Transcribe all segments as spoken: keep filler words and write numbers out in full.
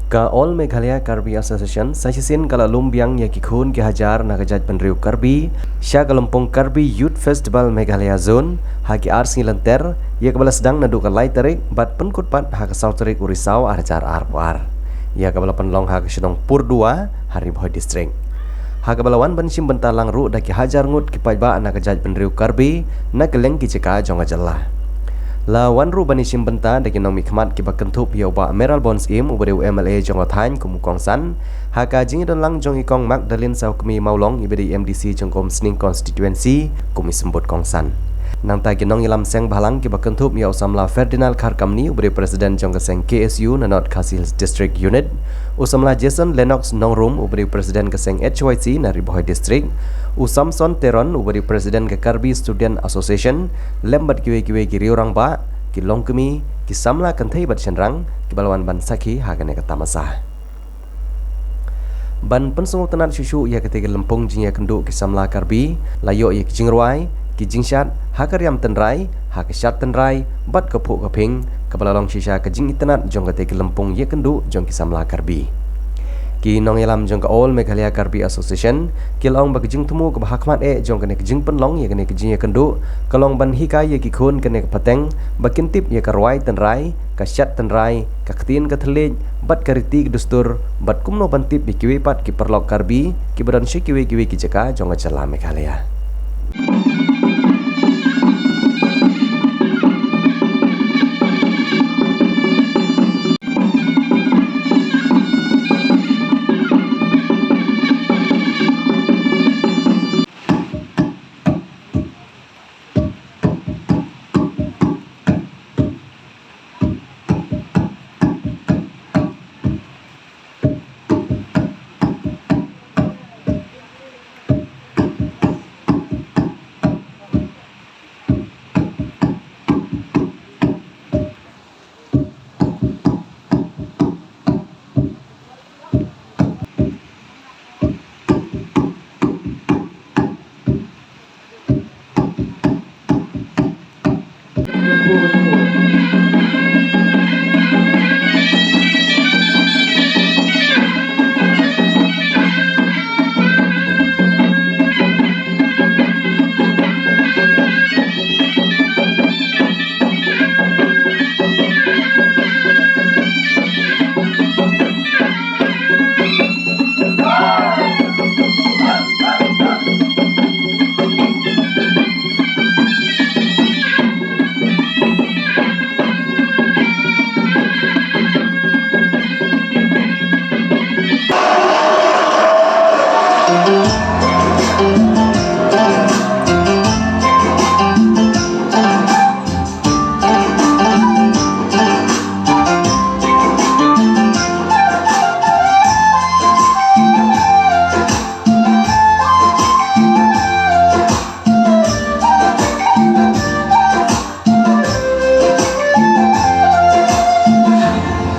Ka All Meghalaya Karbi Association sa shisien ka la lum biang ïa ki khun ki hajar na ka jaitbynriew Karbi sha ka lympung Karbi Youth Festival Meghalaya Zone ha ki ar sngi lynter, ïa kaba la sdang naduh ka lai tarik bad pynkut pat ha ka saw tarik u Risaw ar hajar arphew ar, ïa kaba la pynlong ha ka shnong Purdua ha Ri Bhoi District. Ha kaba la wan ban shim bynta lang ruh da ki hajar ngut ki paidbah na ka jaitbynriew Karbi na kylleng ki jaka jong ka jylla. La wan ruh ban ïashim bynta da ki nongmihkhmat kiba kynthup ïa u Bah Mayral Born Syiem uba dei u M L A jong ka thaiñ kum u kongsan, ha ka jingïadon lang jong i Kong Magdalene Sawkmie Mawlong iba dei M D C jong ka Umsning Constituency kum i symbud kongsan. Nangta ki nongïalam seng bhalang kiba kynthup ïa u samla Ferdinand Kharkamni uba dei president jong ka seng K S U na North Khasi Hills District Unit, u samla Jason Lennox Nongrum uba dei president ka seng H Y C na Ri Bhoi District, u Samson Teron uba dei president ka Karbi Student Association, lem bad kiwei kiwei ki riew rangbah, ki longkmie, ki samla kynthei bad shynrang kiba la wan ban sakhi ha kane ka tamasa. Ban pynsngewtynnat shuh shuh ïa katei ka lympung jingïakynduh ki samla Karbi, la ïoh ïa ki jingrwai, ki jingshad ha ka riam tynrai, ha ka shad tynrai bad ka phuh ka phieng, kaba la long shisha ka jingitynnat jong katei ka lympung ïakynduh jong ki samla Karbi. Ki nongïalam jong ka All Meghalaya Karbi Association ki la ong ba ka jingthmu kaba hakhmat eh jong kane ka jingpynlong ïa kane ka jingïakynduh ka long ban hikai ïa ki khun kane ka pateng ba kin tip ïa ka rwai tynrai, ka shad tynrai, ka ktien ka thylliej bad ka riti ka dustur, bad kumno ban tip ïa kiwei pat ki paralok Karbi kiba don sha kiwei kiwei ki jaka jong ka jylla Meghalaya.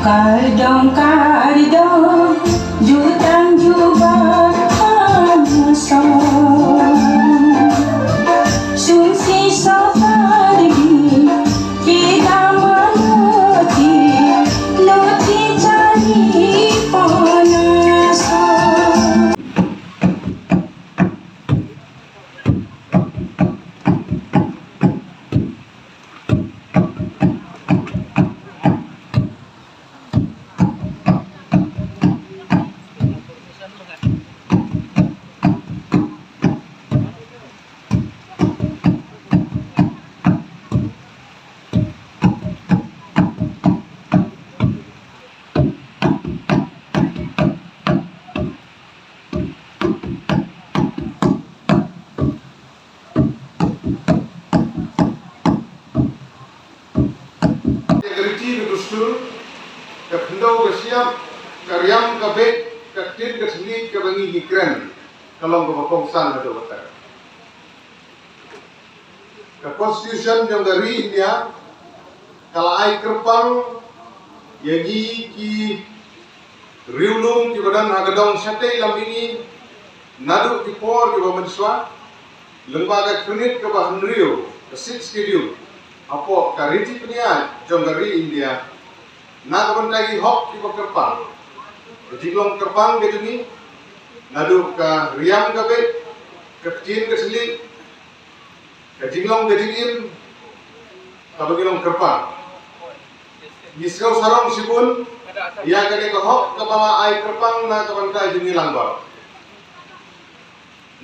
Kardom kardom, jutang jubab khamsong. Sumsi sopar di kita manuti, nuti cari ponasong. Ka riti ka dustur, ka khyndew ka shyiap, ka riam ka beit, ka ktien ka thylliej kaba ngi ngi kren, ka long kaba kongsan haduh katta. Ka Constitution jong ka ri India ka la ai kyrpang ïa ngi ki riewlum kiba don ha ka dong shatei lam mihngi, naduh ki por kiba mynshuwa, lyngba ka khyrnit kaba hynriew, ka Sixth Schedule, hapoh ka riti pynïaid jong ka ri India, na ka bynta ki hok kiba kyrpang, Ka jinglong kyrpang ka jong ngi, naduh ka riam ka beit, ka ktien ka thylliej, ka jinglong ka jingim, kaba ngi long kyrpang. Ngi sngew sarong shibun ïa kane ka hok kaba la ai kyrpang na ka bynta jong ngi lang bor.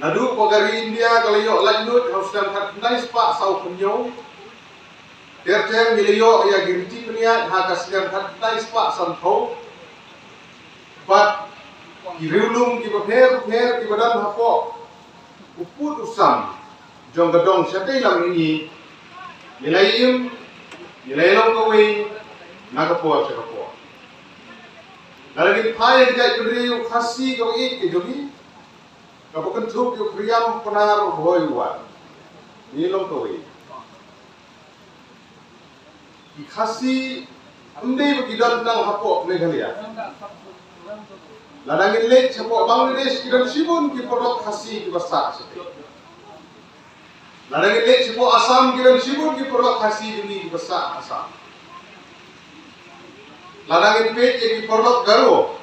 Naduh ba ka ri India ka la ïoh laitluid ha u snem khatkhyndai spah sawphew hynñiew, ter ter ngi la ïoh ïa ki riti pynïaid ha ka snem khatkhyndai spah sanphew. Bad ki riewlum kiba pher pher kiba don hapoh u pud u sam jong ka dong shatei lam ïa ngi, ngi la im, ngi la long kawei na ka por sha ka por. Lada ngin phai ïa ka jaitbynriew Khasi kaba ïeit ka jong ngi, kaba kynthup ïa u Khriam Pnar u Bhoi u Wan, ngi long kawei. Ki Khasi ym dei ba ki don tang hapoh Meghalaya. Lada ngin leit shapoh Bangladesh ki don shibun ki paralok Khasi kiba sah shatei. Lada ngin leit shapoh Assam ki don shibun ki paralok Khasi jong ngi kiba sah Assam. Lada ngin peit ïa ki paralok Garo,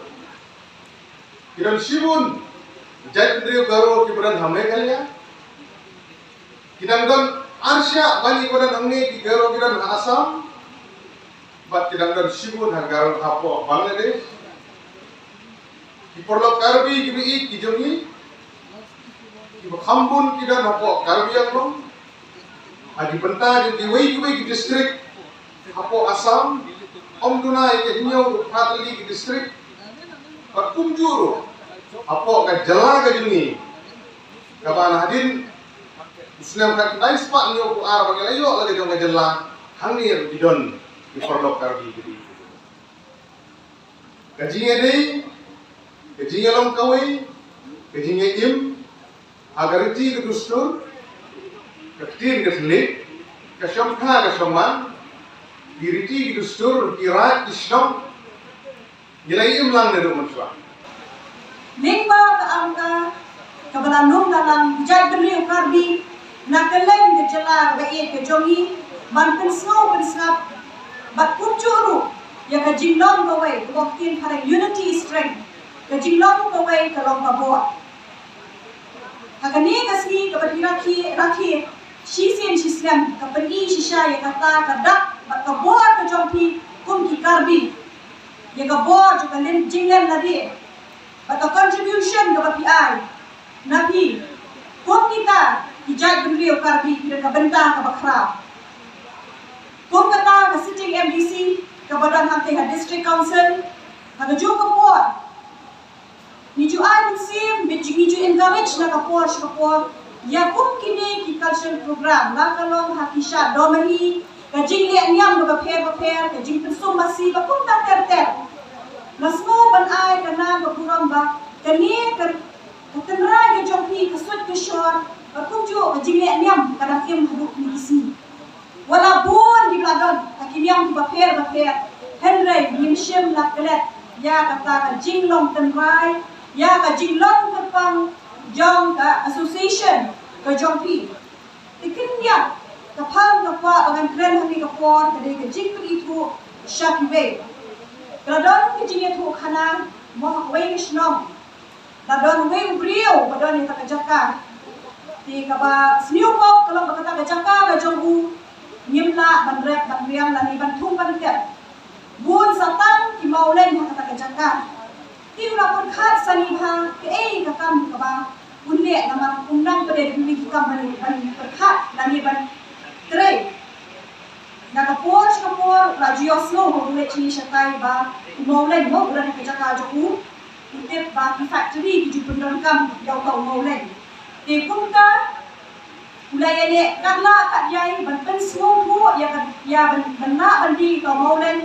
ki don shibun jaitbynriew Garo kiba don ha Meghalaya. Ki dang don arshah ban ïa ki ba don hangne ki Garo ki don ha Assam. Bad ki dang don shibun ha Garo hapoh Bangladesh. Ki paralok Karbi kiba ïeit ki jong ngi, kiba kham bun ki don hapoh Karbi Anglong. Ha ki bynta jong kiwei kiwei ki district hapoh Assam, ym duna ïa ki hynñiew ruh, phra tylli ki district. Bad kumjuh ruh hapoh ka jylla ka jong ngi, kaba na hadien u snem khatkhyndai spah hynñiewphew ar ba ngi la ïoh la ka jong ka jylla, hangne ruh ki don ki paralok Karbi kiba ïeit. Ka jingïadei, ka jingïalong kawei, ka jingïaim ha ka riti ka dustur, ka ktien ka thylliej, ka shongkha ka shongman, ki riti ki dustur, ki raid ki shnong, ngi la im lang naduh mynshuwa. Lyngba ka amka kaba la lum da lang, ki jaitbynriew Karbi na kylleng ka jylla kaba ïeit ka jong ngi ban pynsngew pynsngap bad kumjuh ruh ïa ka jinglong kawei, kaba ktien phareng unity is strength, ka jinglong kawei ka long ka bor. Ha kane ka sngi kaba phi rakhe, rakhe shisien shisnem, ka pyni shisha ïa kata ka dak bad ka bor ka jong phi kum ki Karbi, ïa ka bor jong ka lin, jinglen lade bad ka contribution kaba phi ai na phi kum kita ki jaitbynriew Karbi, ki don ka bynta kaba khraw. Kum kata ka sitting M D C kaba don hangtei ha District Council, ha kajuh ka por ngi ju ai mynsiem, ngi ju, ngi ju encourage na ka por sha ka por ïa kum kine ki cultural program, la ka long ha ki shad dohmah, ka jingleh niam kaba pher bapher, ka jingpynsum masi, ba kumta ter ter. Nga sngew ban ai ka nam ka burom ba kane ka, ka tynrai ka jong phi, ka suit ka shor, ba kumjuh ka jingleh niam ka dang im haduh kine ki sngi. Wat la bun kiba la don ha ki liang kiba pher bapher, hynrei ngim shym la klet ïa kata ka jinglong tynrai, ïa ka jinglong kyrpang jong ka association ka jong phi. Te khyndiat, ka phang ka kwah ba ngan kren ha kane ka por ka dei ka jingpynithuh sha kiwei. Ka la don ka jingïathuhkhana mo ha kawei ka shnong. La don uwei u briew ba don ïa kata ka jaka. Te kaba sniew bok ka long ba kata ka jaka ka jong u ngim lah ban rep ban riam lane ban thung ban tep. Bun sa tang ki mawleiñ ha kata ka jaka. Te u la pyrkhat sani bha kaei ka kam kaba un leh, namar um nang pyrkhat ïa kiwei ki kam ban, ban pyrkhat lane ban trei. Na ka por sha ka por la ju ïohsngew ha u leit shane shatai ba u mawleiñ mo u don ha ka jaka jong u, u tip ba ki factory ki ju pyndonkam ïa uta u mawleiñ. Te kumta u la ïaleh katba lah katba ïai ban pynsngewthuh ïa ka, ïa ban, ban lah ban die ïa uta u mawleiñ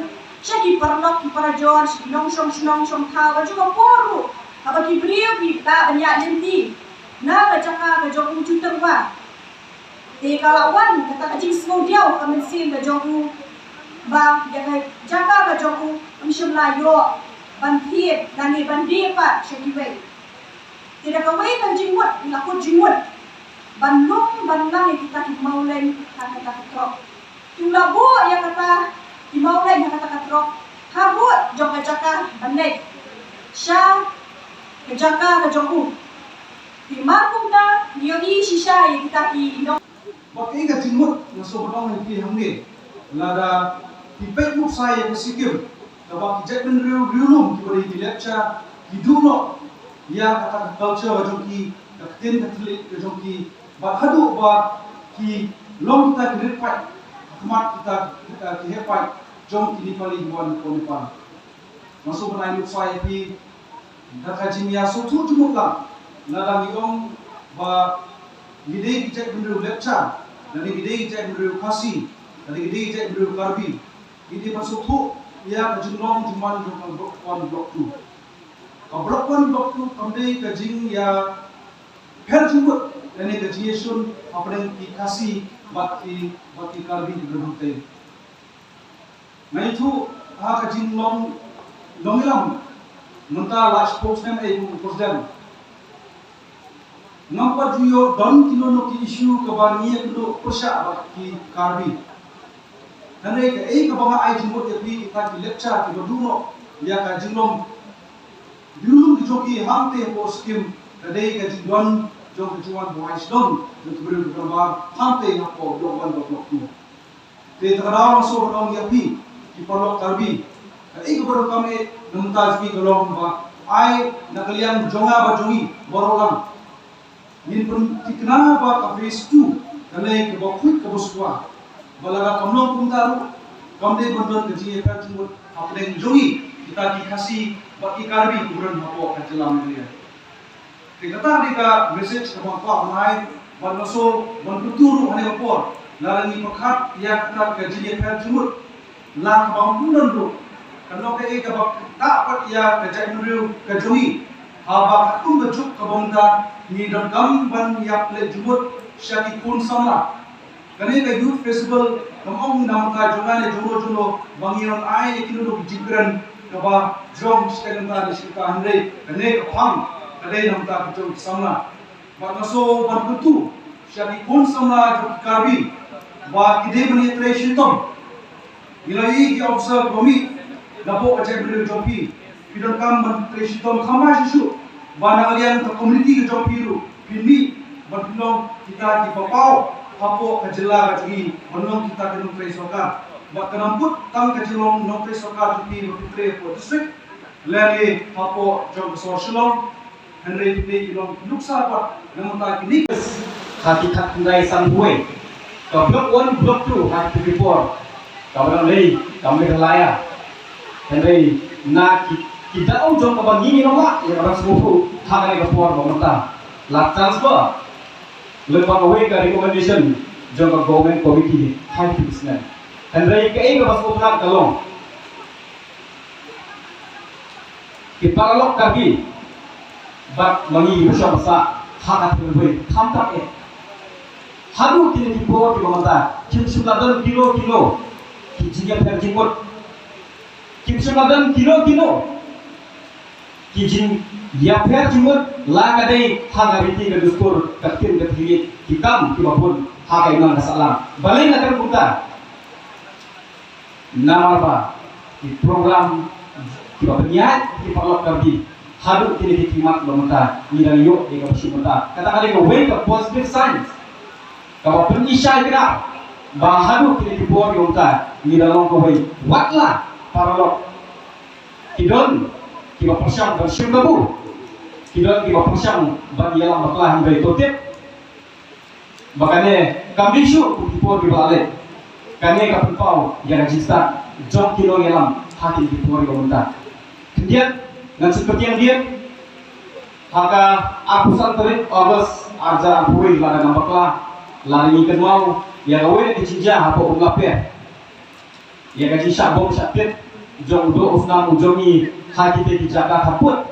sha ki paralok ki parajor, sha ki nongshong shnong shong thaw, ha kajuh ka por ruh haba ki briew ki lah ban ïaid lynti na ka jaka ka jong u ju tyrwa. Te ka la wan kata ka jingsngewdiaw ha ka mynsiem ka jong u ba ïa ka jaka ka jong u um shym la ïoh ban thied lane ban die pat sha kiwei. Te da kawei ka jingmut, la kut jingmut ban lum ban lang ïa kita ki mawleiñ ha kata ka trok. Te u la buh ïa kata ki mawleiñ ha kata ka trok ha bud jong ka jaka ban leit. sha ka jaka ka jong u. Te mar kumta ngi ïohi shisha ïa kita ki nong. Bad kaei ka jingmut nga sngewbha ban ong ïa phi hangne, lada phi peit nuksa ïa ka Sikkim, kaba ki jaitbynriew riewlum kiba dei ki lepcha ki duh noh ïa kata ka culture ka jong ki, ka ktien ka thylliej ka jong ki, bad haduh ba ki long kita ki rit paid ha khmat kita ki heh paid jong ki Nepali kiba wan hapoh Nepal. Nga sngewbha ban ai nuksa ïa phi da ka jingïasngewthuh jingmut lang, lada ngi ong ba ngi dei ki jaitbynriew lepcha, lada ngi dei ki jaitbynriew Khasi, lada ngi dei ki jaitbynriew Karbi, ngi dei ban sngewthuh ïa ka jinglong jingman jong ka Block One Block Two. Ka Block One Block Two kam dei ka jingïapher jingmut lane ka jingïashun hapdeng ki Khasi bad ki, bad ki Karbi ki briew hangtei. Nga ïathuh ha ka jinglong nongïalam mynta la shiphew snem ei kum u president. Ngam pat ju ïoh don kino kino ki issue kaba ngi ïakynduh pyrshah bad ki Karbi. Hynrei kaei kaba nga ai jingmut ïa phi, kita ki lepcha kiba duh noh ïa ka jinglong riewlum ki jong ki hangtei hapoh Sikkim, ka dei ka jingdon jong ka jingwan buhai shnong jong ki briew ki gambar hangtei hapoh Block One bad Block Two. Te ta ka daw nga sngewbha ban ong ïa phi ki paralok Karbi, kaei kaba donkam eh na mynta jong ngi ka long ba ai na ka liang jong nga bad jong ngi baroh lang ngin pynthikna ba ka phase two ka dei kaba khuid kaba sukwa. Ba lada kam long kumta ruh kam dei ban don ka jingïapher jingmut hapdeng jong ngi kita ki Khasi bad ki Karbi kiba don hapoh ka jylla Meghalaya. Te kata ka dei ka message kaba nga kwah ban ai, bad nga sngewbha ban kyntu ruh ha kane ka por, lada ngi pyrkhat ïa kata ka jingïapher jingmut la kaba ym don ruh, kan long kaei kaba ktah pat ïa ka jaitbynriew ka jong ngi. Haba katkum ka juk kaba mynta ngi donkam ban ïapynleit jingmut sha ki khun samla. Kane ka Youth Festival kam ong na ka bynta jong nga ne jong u jong u ba ngi ïoh ai ïa kino kino ki jingkren kaba jrong shata ne shata, hynrei kane ka phang ka dei na ka bynta ka jong ki samla. Bad nga sngewbha ban kyntu sha ki khun samla jong ki Karbi ba ki dei ban ïatrei shitom. Ngi la ïohi ki officer ba mih napoh ka jaitbynriew jong phi, phi donkam ban trei shitom kham bha shuh shuh ba na ka liang ka community ka jong phi ruh phin mih ban pynlong kita kiba paw hapoh ka jylla ka jong ngi, ban long kita ki nongtrei sorkar. Bad kan ym pat tang ka jinglong nongtrei sorkar jong phi ba phi trei hapoh district lane hapoh jong ka sor Shillong. Hynrei kine ki long nuksa pat na ka bynta kine. Ha ki khatkhyndai sanphew wei ka Block One, Block Two ha kito ki por kaba dang dei kam dei ka laya. Hynrei na ki, ki daw jong kaba ngi ngi nongleh ïa kaba sngewthuh ha kane ka por ba mynta la transfer lyngba kawei ka recommendation jong ka Government Committee ha kito ki snem. Hynrei kaei kaba sngewtynnat ka long ki paralok Karbi bad ma ngi kiba shong ba sah ha ka thaiñ Ri Bhoi khamtam eh. Haduh kine ki por kiba mynta kim shym la don kino kino ki jingïapher jingmut. Kim shym la don kino kino ki jingïapher jingmut, la ka dei ha ka riti ka dustur, ka ktien ka thylliej, ki kam kiba bun ha ka imlang ka sahlang. Balei nga kren kumta? Namar ba ki program kiba pynïaid ki paralok Karbi haduh kine ki khmat ba mynta ngi dang ïoh ïa kaba shu mynta. Kata ka dei kawei ka positive signs kaba pynishai kynnoh ba haduh kine ki por ba mynta ngi dang long kawei, wat la paralok ki don kiba pyrshang ban shim kabu, ki don kiba pyrshang ban ïalam bakla, hynrei to tip ba kane kam dei shuh kum ki por kiba la leit. Kane ka pynpaw ïa ka jingstad jong ki nongïalam ha kine ki por kiba mynta. Khyndiat, ngan shu pyntieng biang, ha ka arphew san tarik August arhajar arphew wei, lada ngam bakla, lada ngi kynmaw ïa kawei na ka jingjia hapoh Umlaper, ïa ka jingshah bom shah tied jong u doh u snam u jong ngi ha kito ki jaka khappud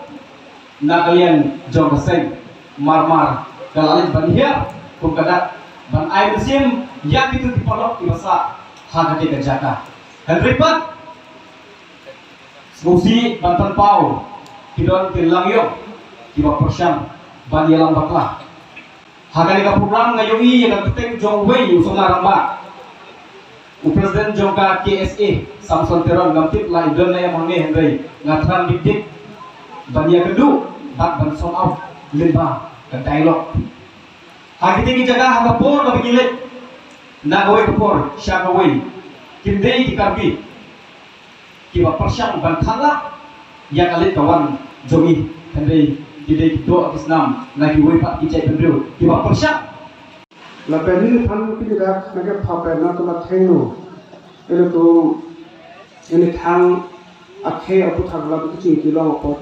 na ka liang jong ka seng. Mar mar ka la leit ban hiar kum ka dak ban ai mynsiem ïa kito ki paralok kiba sah ha kata ka jaka. Hynrei pat sngewsih ban pynpaw, ki don ki langïong kiba pyrshang ban ïalam bakla. Ha kane ka program nga ïohi ïa ka kyrteng jong uwei u samla rangbah, u president jong ka K S A, Samson Teron. Ngam tip la i don ne em hangne, hynrei nga thrang dik dik. ban ïakynduh bad ban sort out lyngba ka dialogue. Ha kine ki jaka ha ka por kaba ngi leit na kawei ka por sha kawei, kim dei ki Karbi kiba pyrshang ban thala ïa ka leit ka wan jong ngi, hynrei ki dei ki doh ki snam na kiwei pat ki jaitbynriew kiba pyrshang. La peni ni phan ki dak na ke pha pen na to la theng no. Ele to ini thang akhe apu thang la tu ching ki long apo.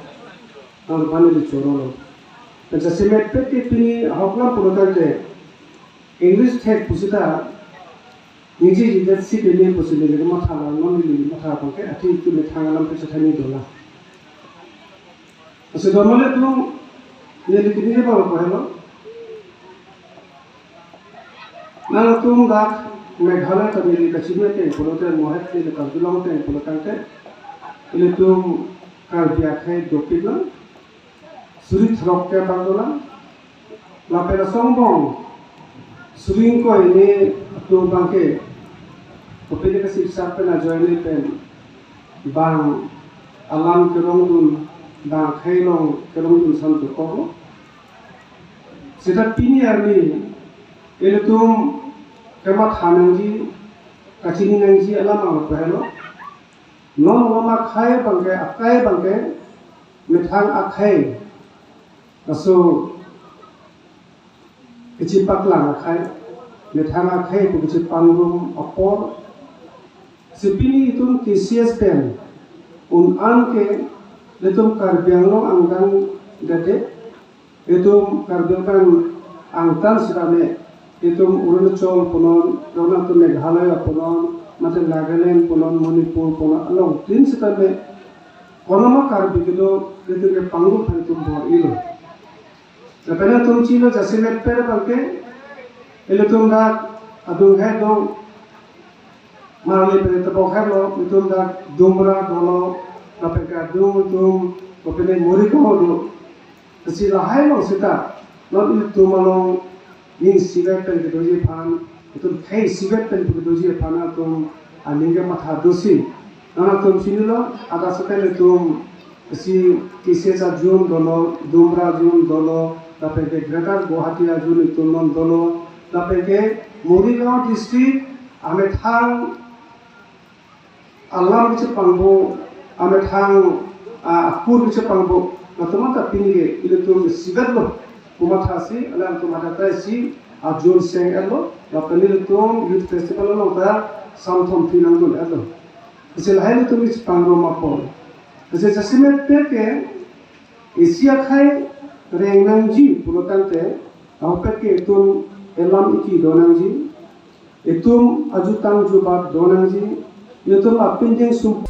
Ang phan ni choro lo. Pen sa simet pet ke pini hok lam puro tante. English thek pusita. Niji ji dat si ke ni pusi ni ma thala non ni ma thala pangke ati tu ni thang lam pesa thani dola. Ase dono le tu ni ni kini ke ba ko helo. Nang tum dak Meghalaya ka dei ka chibia te polo te mohet te ka dulong te polo tang te. Ile tum Karbi akhai dopit lang. Suri throk te bang dolang. Lape la songbong. Suri ko ini tum bangke. Kopine ka sip sak pen ajoy ni pen. Bang alam kerong dun. Bang khailong kerong dun san tu koko. Sita pini arni, ilitum kemat hanangji, kachini nangji alam ang pehelo. Non lama khai bangke, akai bangke, methang akai. Aso, kichi paklang akai, methang akai, kichi pangrum apor. Sipini itum K C S pen, un an ke, litum Karbi Anglong angdang gade, itum Karbi Anglong angtan sitame, itum Arunachal punon, dona tu Meghalaya punon, mate Nagaland punon, Manipur punon, along tin sitame, kono ma Karbi kedo, itum ke panggu phan itum bor ilo. Lapen itum chilo jasimet pere bangke, ilitum dak adung he dong, marli pene tebok he lo, itum dak Dumra dolo, lapen ke adung itum, bapene Morigaon do, Kasi lahai long sita, non ilitum along ning sibet pen kedoji phan, itum khai sibet pen kedoji phan atum aning ke matha dosi. Non atum sini lo, ada sita ilitum kasi kisi sa jun dolo, Dumra jun dolo, lapen ke Greater Guwahati a jun itum non dolo, lapen ke Morigaon district, amethang alam kichi pangbo, amethang, a, akur kichi pangbo, na tumata pini ke, ilitum sibet lo, kuma thasi, alam tumata thasi, a jun seng elo, lapen ilitum youth festival lo ta, samthom pinang dun elo. Kasi lahai ilitum kichi pangbo mapon. Kasi jasimet peke, Asia khai reng nangji, pulo tangte, ahopet ke itum elam iki do nangji, itum ajutang jubat do nangji, itum apinjeng sum